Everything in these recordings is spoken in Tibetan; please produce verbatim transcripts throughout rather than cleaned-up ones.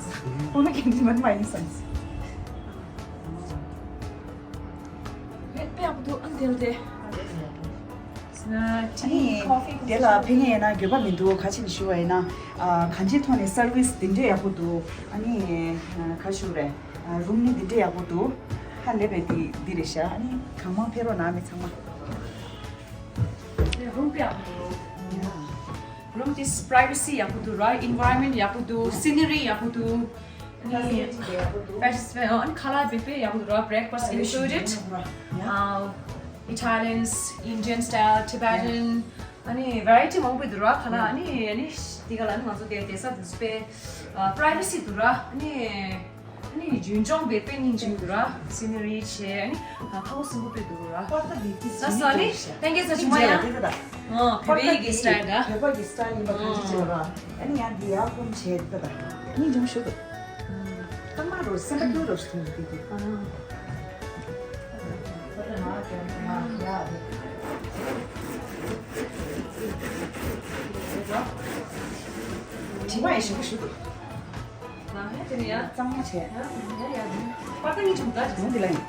བསམ་སོང་། ཁོང་ལ་གན་ཊིན་མ་ནི་མ་ཡིན་བསམ་སོང་། ཨ་ནི་དེ་ལ་དེ། ཨ་ནི་དེ་ལ་ཕན་ཡོན་ཡིན་ན་འགྱོད་པ་མི་འདུག་ག་ཅི་ཞུ་བ་ཡིན་ན། ཨ་གང་ཅིའི་ཐོག་ནས་སར་ཝིས་འདི་འདྲའི་ཡག་པོ་འདུག་ཨ་ནི་ག་ཞུ་རེད། ཨ་རུམ་ནི་འདི་འདྲའི་ཡག་པོ་འདུག་ཧ་ལས་པའི་འདི་འདི་རེད་ཤག་ཨ་ནི་གང་མང་ཕེབས་རོགས་གནང་མི་ཚང་མ། རུམ་དཔེ་ཡག་པོ་འདུག་རུམ་དེ་པ་རའི་ཝེ་སི་ཡག་པོ་འདུག་ར། ཨེན་ཝའི་རོན་མེན་ཊི་ཡག་པོ་འདུག་སི་ནི་རི་ཡག་པོ་འདུག་ཨ་ནི་ཕེ་སི་ཊི་ཨ་ནི་ཁ་ལག་དཔེ་དཔེ་ཡག་པོ་འདུག་ར། བྷི་རེག་ཕ་སི་ཊི་ཨིན་ཀླུ་ཌེཌ། ཨ་ཨི་ཊ་ལི་ཡན། ཨིན་ཌི་ཡན་སི་ཊའིལ། ཊི་བེ་ཊན། ཨ་ནི་ཝེ་རའི་ཊི་མང་པོ་འདུག་ར། ཁ་ལག་ཨ་ནི་ཨ་ནི་དེ་ག་ལ་ཨ་ནི་ང་ཚོ་དེ་དེ་ས་དེ་ཚོ་དཔེ་པ་རའི་ཝེ་སི་འདུག་ར། ཨ་ནི་ཨ་ནི་རྒྱུན་སྐྱོང་དཔེ་དཔེ་སྙིང་རྗེ་འདུག་ར། སི་ནི་རི་བྱས། ཨ་ནི་ཁ་ཁོ་སིམ་པོ་དཔེ་འདུག་ར། པར་ཏ་འདི་ཏི་ས་སོ་ཨ་ནི་ཏན་ཀེ་ས་ཆུང་མ་ཡ། ཨ་བོད་པའི་གི་སི་ཊའིལ་ད། བོད་པ་གི་སི་ཊའིལ་ཡིན་པ་གང་ཅི་བྱེད་ར། ཨ་ནི་ཡང་འདི་ཡར་སྐུམ་བྱས་ད་ད། སྙིང་རྗེ་མོ་ཞུ་འདུག་སྐར་མ་རོ་སེམས་པ་སྐྱོ་རོ་ཞིག་མཐོང་གི་འདུག་དྲི་མ་ཡི་ཞིམ་པོ་ཞུ་འདུག་ང་ཧེ་དེ་ནི་ཡ། གཙང་མ་བྱས། ཡ་ཡ་ཡ། པ་ཏ་ནི་ཆུང་ད། ཡོང་འདི་ལ་ཡིན།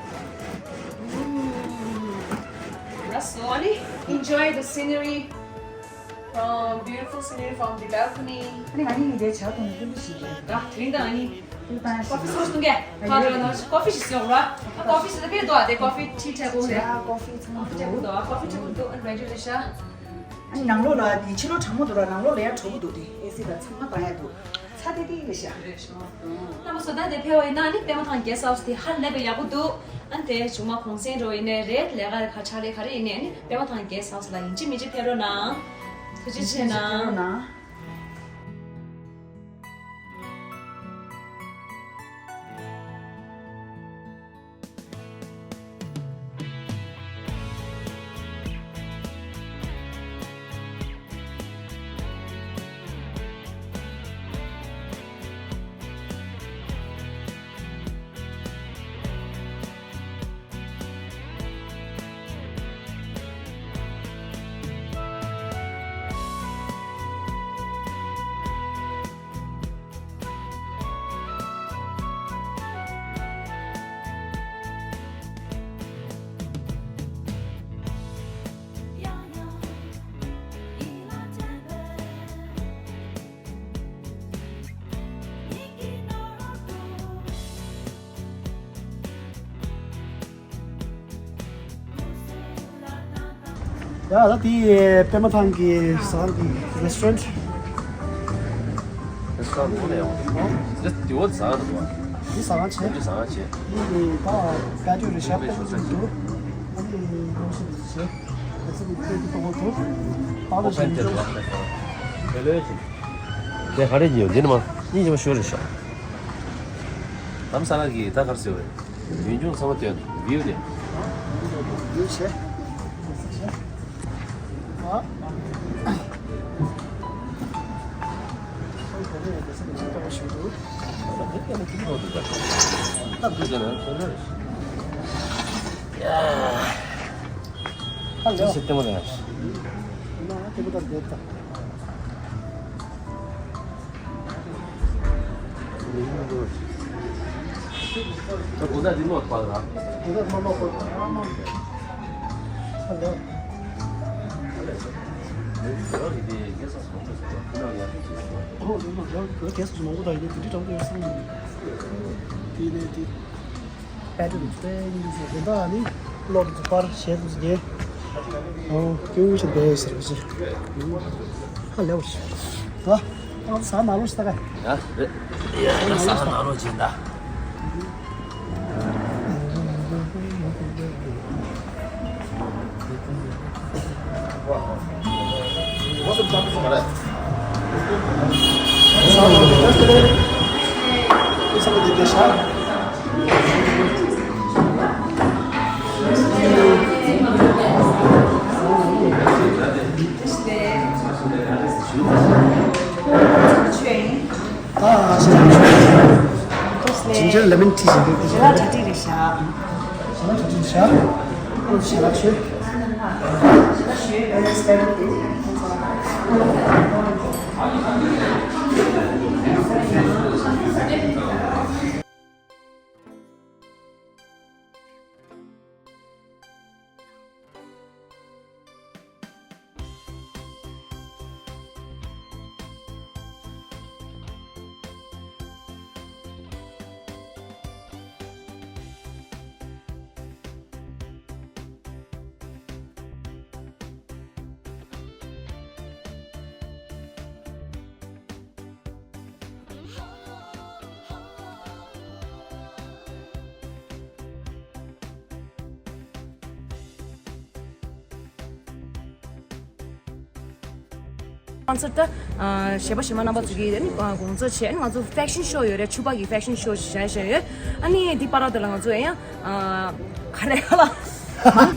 ཡ་སོ་ནི། Enjoy the scenery from beautiful scenery from the balcony. ཨ་ནི་ང་གཉིས་ཀྱིས་འདིར་ཇ་འཐུང་ནས་སྐུ་མདུན་ཞིག་རེད། ད་དེ་རིང་ད་ཨ་ནི་ཀོ་ཕི་སོ་སོ་གཏོང་གི་ཁ་དྲོ་ན་ཀོ་ཕི་ཞིག་ཟོས་ར། ཨ་ཀོ་ཕི་ཞིག་ད་ཕེབས་འདུག་ཨ་དེ་ཀོ་ཕི་ཊི་ཊེ་བི་ལ་རེད། ཀོ་ཕི་ཚང་མ་ཀོ་ཕི་ཊེ་བི་འདུག་ཨ་ཀོ་ཕི་ཊེ་བི་འདུག་ཨ་རེ་ཌི་རེད་ཤག་ཨ་ནི་ནང་ལོགས་ལ་དེ་ཕྱི་ལོགས་གྲང་མོ་འདུག་ར། ནང་ལོགས་ལ་ཡང་དྲོ་པོ་འདུག་དེ་ཨེ་སི་དང་ཚང་མ་བཏང་ཡ་འདུག་ཚ་ཏིག་ཏིག་རེད་ཤག་རྣམ་པ་ཚོ་ད་དེ་ཕེབས་པ་ཡིན་ན་ནི་པད་མ་ཐང་གེ་སི་ཧའུ་སི་དེ་ཧ་ལས་པའི་ཡག་པོ་འདུག་ཨ་ནི་དེ་གཞུག་མ་གུང་སེང་འགྲོ་ཡིན་ནའི་རེད། ལས་ཀ་ལས་ཀ་ཕྱག་ལས་ག་རེ་ཡིན་ནའི་ཨ་ནི་པད་མ་ཐང་གེ་སི་ཧའུ་སི་ལ་ཡིན་གཅིག་མིན་གཅིག་ཕེབས་རོགས་གནང་། ཐུགས་རྗེ་ཆེ་གནང་། ཡ་ད་དེ་པད་མ་ཐང་གི་ཟ་ཁང་གི་རེ་སི་ཊོ་རེན་ཊི། རེ་སི་ཊོ་རེན་ཊི་ནས་ཡོང་། འདི་འོ་ཟ་ཁང་འདུག་བ། འདི་ཟ་ཁང་བྱས། འདི་ཟ་ཁང་བྱས། འདི་ནི་ད་ཀ་ཅོ་རེ་ཤ་པོ་ཅིག་འདུག་ཨ་ནི་ཡོང་ཤིག་འདུག་བྱས། ཨོ་པན་ཏེ་རོ་ཨ་ཁ་ཁ་བེ་ལོ་ཡ་ཅིན། དེ་ག་རེ་ཡིན་འདི་ནི་མ་གཉིས་ཀྱི་མ་ཤོར་རེད་ཤག་དམ་ས་ལ་གི་ད་གར་སེ་བས་ཡུན་ཅུང་ཚང་མ་དེ་བིའུ་དེ། ཡུལ་ཆེ། ཨ། དཔལ་དུ་བཙན་ཉིད་ཟེར་དེ་དག་ནི་བློ་དུ་པར་ཞེ་དུ་བརྒྱན། ཨོ་ཀྱུ་ཞེས་པའི་ཟེར་བ་ཞིག་ཧ་ལས་པར་ཞིག་ད་ཨ་ས་ན་ལོ་ཞིག་ད་ག་ཡ་རེད། ཡ་ཡ་ས་ན་ལོ་ཅན་ད། ཇིན་ཇར་ལེ་མོན་ཊི་ཞིག་འདུག་ཞི་ལ་གྲ་སྒྲིག་རེད་ཤག་ཞི་ལ་གྲ་སྒྲིག་ཤག་ཞི་ལ་ཆོས། ང་ཚོ་ད་གཞས་པ་གཞས་མ་རྣམ་པ་ཚོ་གིས་ཨ་ནི་དགོང་ཚོ་བྱས། ཨ་ནི་ང་ཚོ་ཕེ་ཤན་ཤོ་ཡོད་རེད། ཕྱུ་པ་གི་ཕེ་ཤན་ཤོ་བྱས་བྱས་ཡོད། ཨ་ནི་འདི་པར་དེ་ལ་ང་ཚོ་ཡང་ག་རེ་ག་ལ།